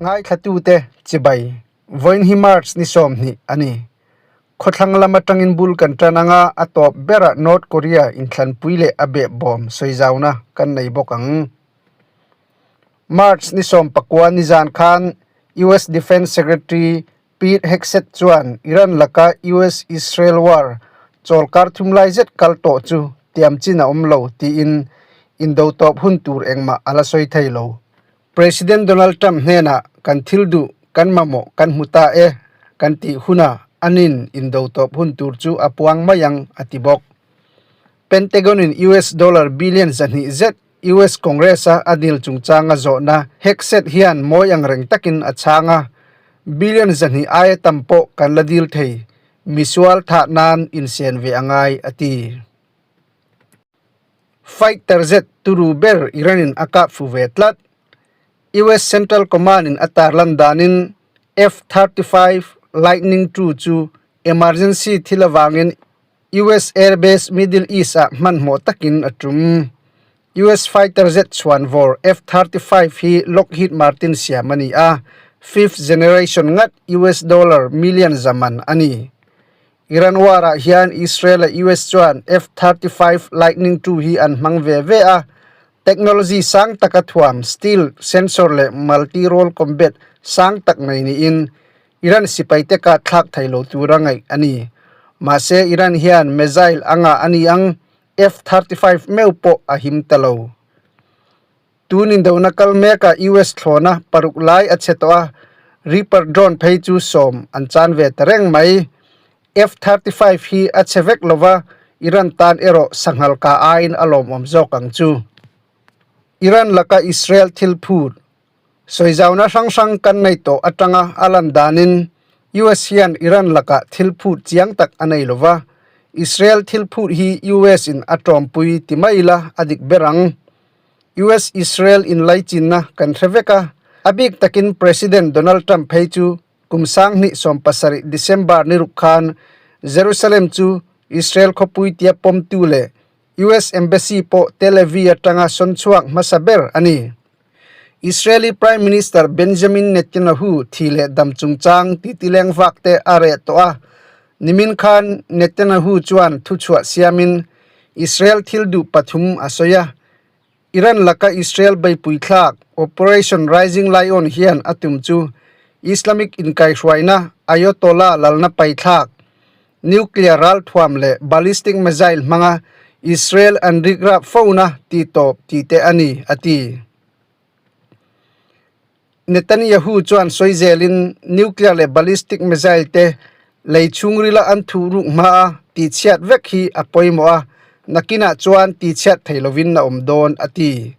Ngaithlatute chibai, vawiin hi March ni 20 a ni. Khawthlang lam atangin bul kan tan anga a tawp berah North Korea inthlanpui leh a behbawm sawizauna kan nei bawk ang. March ni 19 nizan khan US Defence Secretary Pete Hegseth chuan Iran laka US-Israel war chawlkar thum lai zet kal tawh chu tiam chin a awm lo tiin indo tawp hun tur engmah a la sawi thei lo. President Donald Trump hnenah kan thil duh, kan mamawh kan hmu ta e kan tih hunah anin indo tawp hun tur chu a puang mai ang a ti bawk. Pentagon-in US dollar billion 200 zet US Congress-a a dil chungchanga zawhna Hegseth hian mawi angreng takin a chhang a, billion 200 aia tam pawh kan la dil thei, misual thah nan insen ve a ngai, a ti. Fighter jet turu ber Iran-in a kap fu ve tlat. US Central Command-in a tarlan danin F-35 Lightning II chu emergency thil avangin US Air Base Middle East ah hmanhmawh takin a tum. US fighter jet chhuanvawr F-35 hi Lockheed Martin siam a ni a, fifth generation ngat US dollar million za man a ni. Iran war ah hian Israel leh US chuan F-35 Lightning II hi an hmang ve ve a, technology sang taka thuam, steel, sensor leh multi-role combat sang tak nei niin Iran sipaite kah thlak thei lo tura ngaih a ni. Mahse, Iran hian missile a ngah a ni ang, F-35 meuh pawh a him ta lo. Tun indona kal mekah US thlawna paruk lai a chhe tawh a, Reaper drone phei chu 10 an chan ve ta reng mai. F-35 hi a chhe vek lova, Iran tan erawh sanghal kah aiin a lawmawm zawk ang chu. Iran laka Israel thil phut Sawizauna hrang hrang kan nei tawh atanga a lan danin US hian Iran lakah thil phut chiang tak a nei lova, Israel thil phut hi US in a tawmpui ti mai ila a dik ber ang. US-Israel inlaichinna kan hre vek a, a bik takin President Donald Trump phei chu kum 2017 December ni ruk khan Jerusalem chu Israel khawpui tia pawmtu leh US Embassy pawh Tel Aviv atanga sawn chhuak hmasa ber a ni. Israeli Prime Minister Benjamin Netanyahu thi leh dam chungchang titi leng vak te a reh tawh a, nimin khan Netanyahu chuan thuchhuah siamin Israel thil duh pathum a sawi a, Iran laka Israel beipui thlak Operation Rising Lion hian a tum chu Islamic inkaihhruaina Ayatollah lalna pai thlak, nuclear ralthuam leh ballistic missile hmanga Israel an rikrap fona ti tawp tih te a ni, a ti. Netanyahu chuan sawi zelin nuclear leh ballistic missile te lei chhungrila an thuh ruk hmaa tihchhiat vek hi a pawimawh a, nakinah chuan tihchhiat thei lovin a awm dawn, a ti.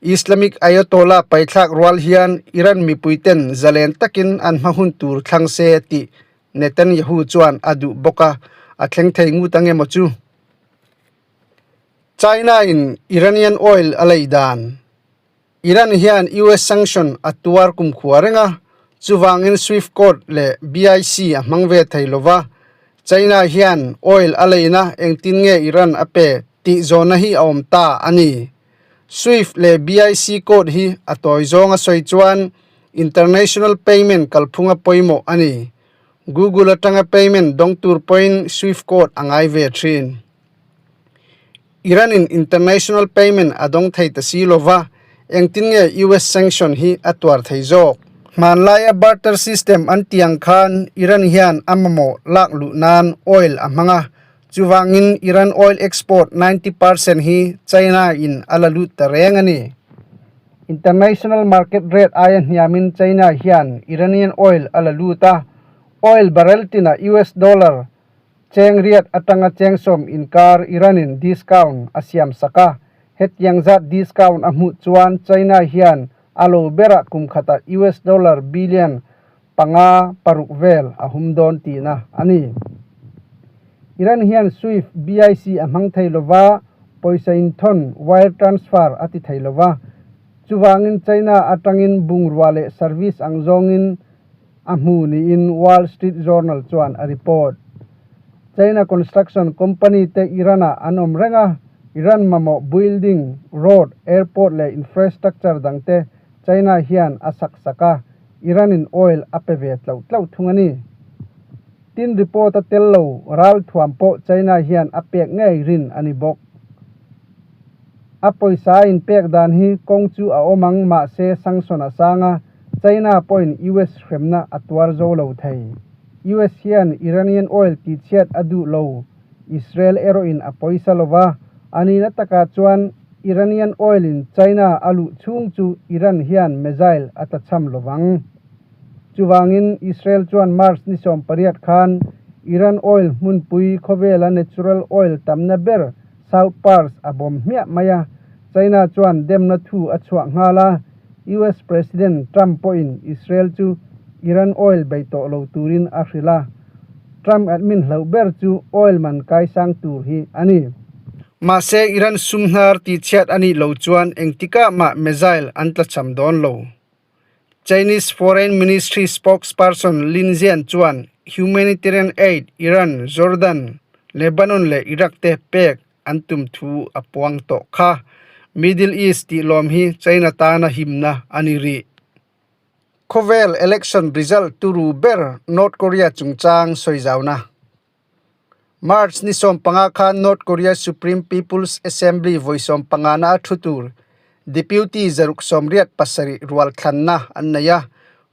Islamic Ayatollah paithlak rual hian Iran mipuiten zalen takin an hma hun tur thlang se tih Netanyahu chuan a duh bawk a, a thleng thei ngut ang emaw chu? China in Iranian oil a lei dan. Iran hian US sanction a tuar kumkhua reng a, chuvangin Swift code leh BIC a hmang ve thei lova. China hian oil a leina engtin nge Iran a pe tih zawhna hi a awm ta a ni. Swift leh BIC code hi a tawi zawng a sawi chuan International payment kalphunga pawimawh a ni. Google atanga payment dawng tur pawhin Swift code a ngai ve thin. Iran in international payment a dawng thei ta si lova, engtin nge US sanction hi a tuar thei zawk? Hmanlaia barter system an tih ang khan Iran hian a mamawh lak luh nan oil a hmang a, chuvangin Iran oil export 90% hi China in a la lut ta reng a ni. International market rate aia hniamin China hian Iranian oil a la lut a, oil barrel tinah US dollar cheng riat atanga cheng 10 inkar Iran-in discount a siam sak a, hetiang zat discount a hmuh chuan China hian a lo berah kum khatah US dollar billion panga paruk vel a hum dawn tihna a ni. Iran hian Swift BIC a hmang thei lova, pawisa inthawn, wire transfer, a ti thei lova. Chuvangin China atangin bungrua leh service ang zawngin a hmu niin Wall Street Journal chuan a report. China construction company te Iran-ah an awm reng a, Iran mamawh building, road, airport leh infrastructure dangte. China hian a sak sak a, Iran in oil a pe ve tloh tloh thung a ni. Tin report a tel lo ralthuam pawh China hian a pek ngei rin a ni bawk. A pawisa in pek dan hi kawng chu a awm ang mahse sanction a sang a, China pawhin US hremna a tuar zo lo thei. US hian Iranian oil tihchhiat a duh lo, Israel erawhin a pawisa lova, a nihna takah chuan Iranian oil in China a luh chhung chu Iran hian missile a tlachham lovang. Chuvangin Israel chuan March ni 18 khan Iran oil hmunpui khawvela natural oil tamna ber South Pars a bawm hmiah mai a, China chuan demna thu a chhuah nghal a, US President Trump pawhin Israel chu Iran oil bei tawh lo turin a hrilh a, Trump admin hlauh ber chu oil man kaisang tur hi a ni. Mahse Iran sum hnar tihchhiat a nih lo chuan engtikah mah missile an tlachham dawn lo. Chinese Foreign Ministry spokesperson Lin Jian chuan humanitarian aid Iran, Jordan, Lebanon leh Iraq te pek an tum thu a puang tawh kha. Middle East tih lawm hi China tana himna a ni rih. Khawvel election result turu ber North Korea chungchang sawi zauna. March ni 15 khan North Korea Supreme People's Assembly vawi 15 na a thu tur Deputy 187 rual thlanna an nei a,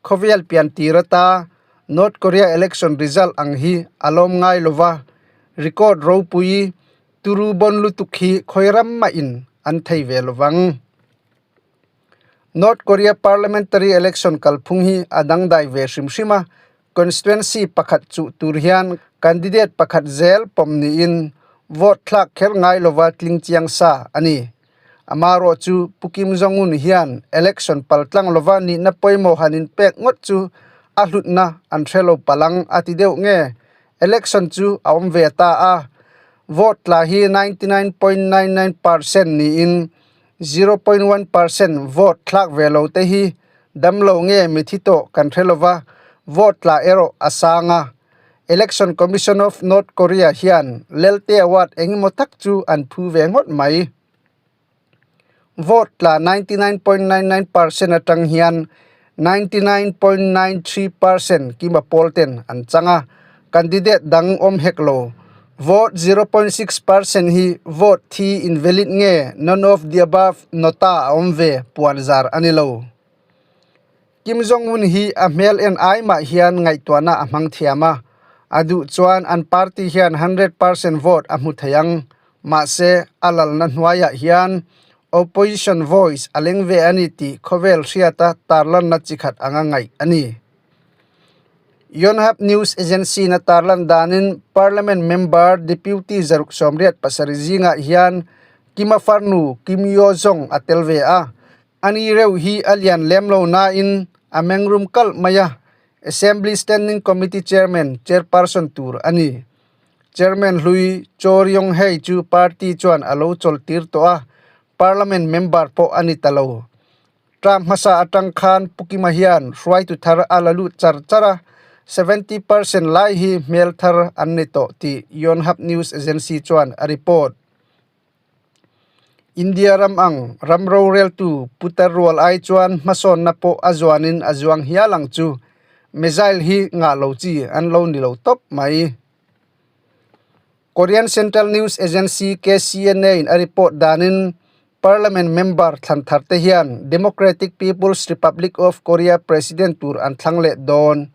khawvel pian tir ata North Korea election result ang hi a lawm ngai lova, record ropui turu bon lutuk hi khawi ram mahin an thei ve lovang. North Korea parliamentary election kalphung hi a dangdai ve hrim hrim a, constituency pakhat chuh tur hian candidate pakhat zel pawm niin vote thlak kher ngai lova tling chiang sa a ni. Amarawh chu Pu Kim Jong Un hian election paltlang lova nihna pawimawh han inpek ngawt chu a hlutna an hre lo palang a ti deuh nge election chu a awm ve ta a, vote tla hi 99.99% niin 0.1% vote thlak ve lo te hi damlo nge mithi tawh kan hre lova, vote tla erawh a sang a. Election Commission of North Korea hian Lelte Award engemaw tak chu an phu ve ngawt mai. Vote tla 99.99% atang hian 99.93% Kima pawl ten an chang a, candidate dang awm hek lo. Vote 0.6% hi vote thi invalid nge none of the above nota a awm ve puan zar a ni lo. Kim Jong Un hi a hmel en ai mah hian ngaihtuahna a hmang thiam a, a duh chuan an party hian 100% vote a hmu thei ang. Mahse, a lalna hnuaiah hian opposition voice a leng ve a ni tih khawvel hriata tarlanna chi khat anga ngaih a ni. Yonhap News Agency na tarlan danin Parliament member Deputy 187 zingah hian Kim-a farnu Kim Yo-jong a tel ve a. Ani reuh hi a lian lem lo nain a mengrum kalh mai a, Assembly Standing Committee Chairman, Chairperson, tur a ni. Chairman hlui Cho Ryong-hae chu party chuan a lo chawlh tir tawh a, Parliament member pawh a ni ta lo. Term hmasa atang khan Pu Kima hian hruaitu thar a la lut char char a, 70% lai hi hmel thar an ni tawh tih Yonhap News Agency chuan a report. India ram ang ram roreltu putar rual ai chuan hmasawnna pawh a zuanin a zuang hial ang chu. Missile hi ngah lo chi an lo ni lo tawp mai. Korean Central News Agency, KCNA, in a report danin Parliament member thlan thar te hian Democratic People's Republic of Korea President tur an thlang leh dawn.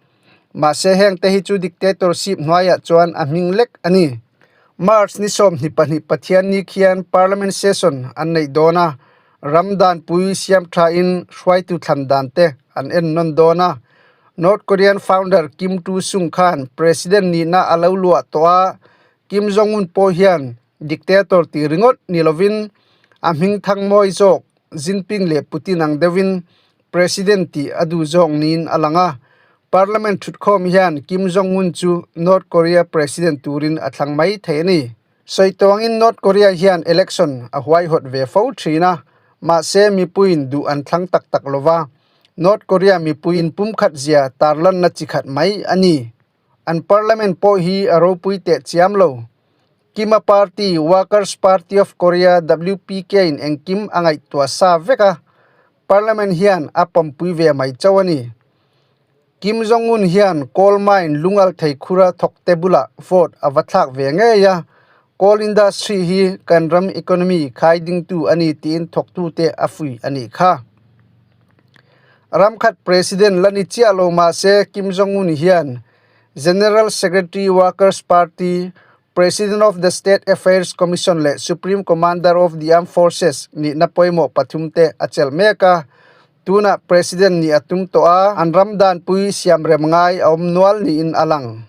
Mahse heng te hi chu dictatorship hnuaiah chuan a hming lek a ni. March ni 22 Pathianni khian Parliament session an neih dawn a, ram danpui siam thain hruaitu thlan dan te an en nawn dawn a. North Korean founder Kim Tu-sung khan President nihna a lo luah tawh a, Kim Jong-un pawh hian Dictator tih ringawt ni lovin a hming thang mawi zawk Jinping leh Putin ang deuhin President tih a duh zawk niin a lang a. Parliament thutkhawm hian Kim Jong-un chu North Korea President turin a thlang mai thei a ni. Sawi tawngin North Korea hian election a huaihawt ve fo thin a, mahse mipuiin duh an thlang tak tak lova, North Korea mipuiin pumkhat zia tarlanna chi khat mai a ni. An parliament pawh hi a ropui teh chiam lo. Kima party, Workers Party of Korea, WPK, in engkim a ngaihtuah sa vek a. Parliament hian a pawmpui ve mai chauh a ni. Kim Jong-un hian coal mine lungal thei khura thawkte bulah vote a va thlak ve ngei a, coal industry hi kan ram economy khai dingtu a ni tiin thawktute a fuih a nih kha. Ramkhat President la ni chiah lo mahse Kim Jong-un hian General Secretary Workers Party, President of the State Affairs Commission leh Supreme Commander of the Armed Forces nihna pawimawh pathumte a chelh mek a. Tunah President nih a tum tawh a, an ram danpui siamrem ngai a awm nual niin a lang.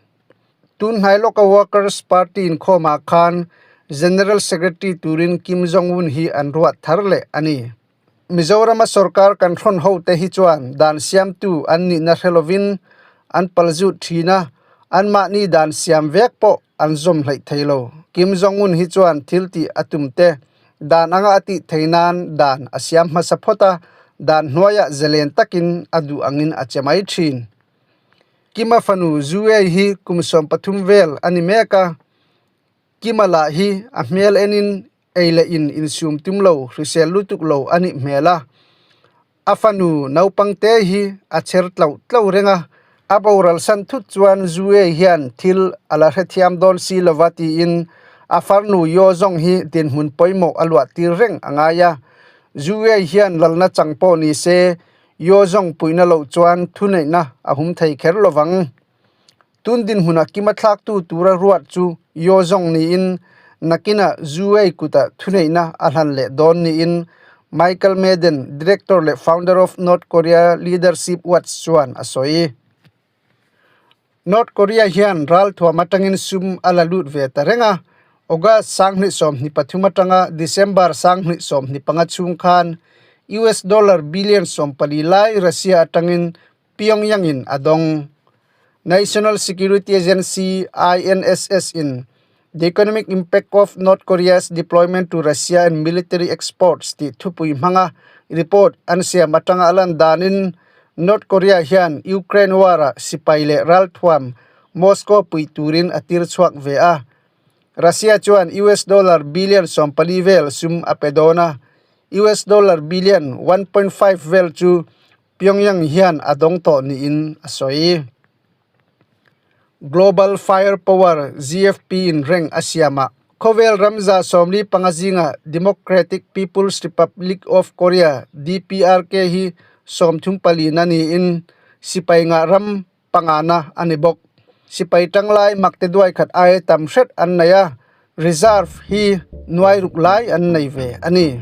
Tun hnai lawka Workers Party inkhawmah khan General Secretary turin Kim Jong-un hi an ruat thar leh a ni. Mizorama sorkar kan hrawn hote hi chuan dan siamtu an nihna hre lovin an palzut thin a, anmahni dan siam vek pawh an zawm hleih thei lo. Kim Jong-un hi chuan thil tih a tum te, dan anga a tih thei nan dan a siam hmasa phawt a, dan hnuaiah zalen takin a duh angin a che mai thin. Kima fanu Zue hi kum 13 vel a ni mek a, Kima lah hi a hmel enin ei leh in insum tum lo, hrisel lutuk lo a nih hmel a. A fanu naupang te hi a cher tlo tlo reng a, a boral san thut chuan Zue hian thil a la hrethiam dawn si lova tiin a farnu Yo Zong hi dinhmun pawimawh a luah tir reng a ngai a. Zue hian lalna chang pawh ni se Yo Zong puihna loh chuan thuneihna a hum thei kher lovang. Tun dinhmunah kima thlaktu tura ruat chu Yo Zong niin nakinah Zhuwei kutah thuneihna a hlan leh dawn niin Michael Madden, Director leh Founder of North Korea Leadership Watch chuan a sawi. North Korea hian ralthuam atangin sum a la lut ve ta reng a, August 2023 atanga December 2025 chhung khan US dollar billion 14 lai Russia atangin Pyongyang-in a dawng. National Security Agency, INSS, in The Economic Impact of North Korea's Deployment to Russia and Military Exports tih thupui hmanga report an siam atanga a lan danin North Korea hian Ukraine war-ah sipai leh ralthuam Moscow pui turin a tir chhuak ve a. Russia chuan US dollar billion 14 vel sum a pe dawn a, US dollar billion 1.5 vel chu Pyongyang hian a dawng tawh niin a sawi. Global Firepower, GFP, in rank a siamah khawvel ram 75 zingah Democratic People's Republic of Korea, DPRK, hi 34 na niin sipai ngah ram pangana a ni bawk. Sipai tanglai makte duai khat aia tam hret an nei a, reserve hi nuai ruk lai an nei ve a ni.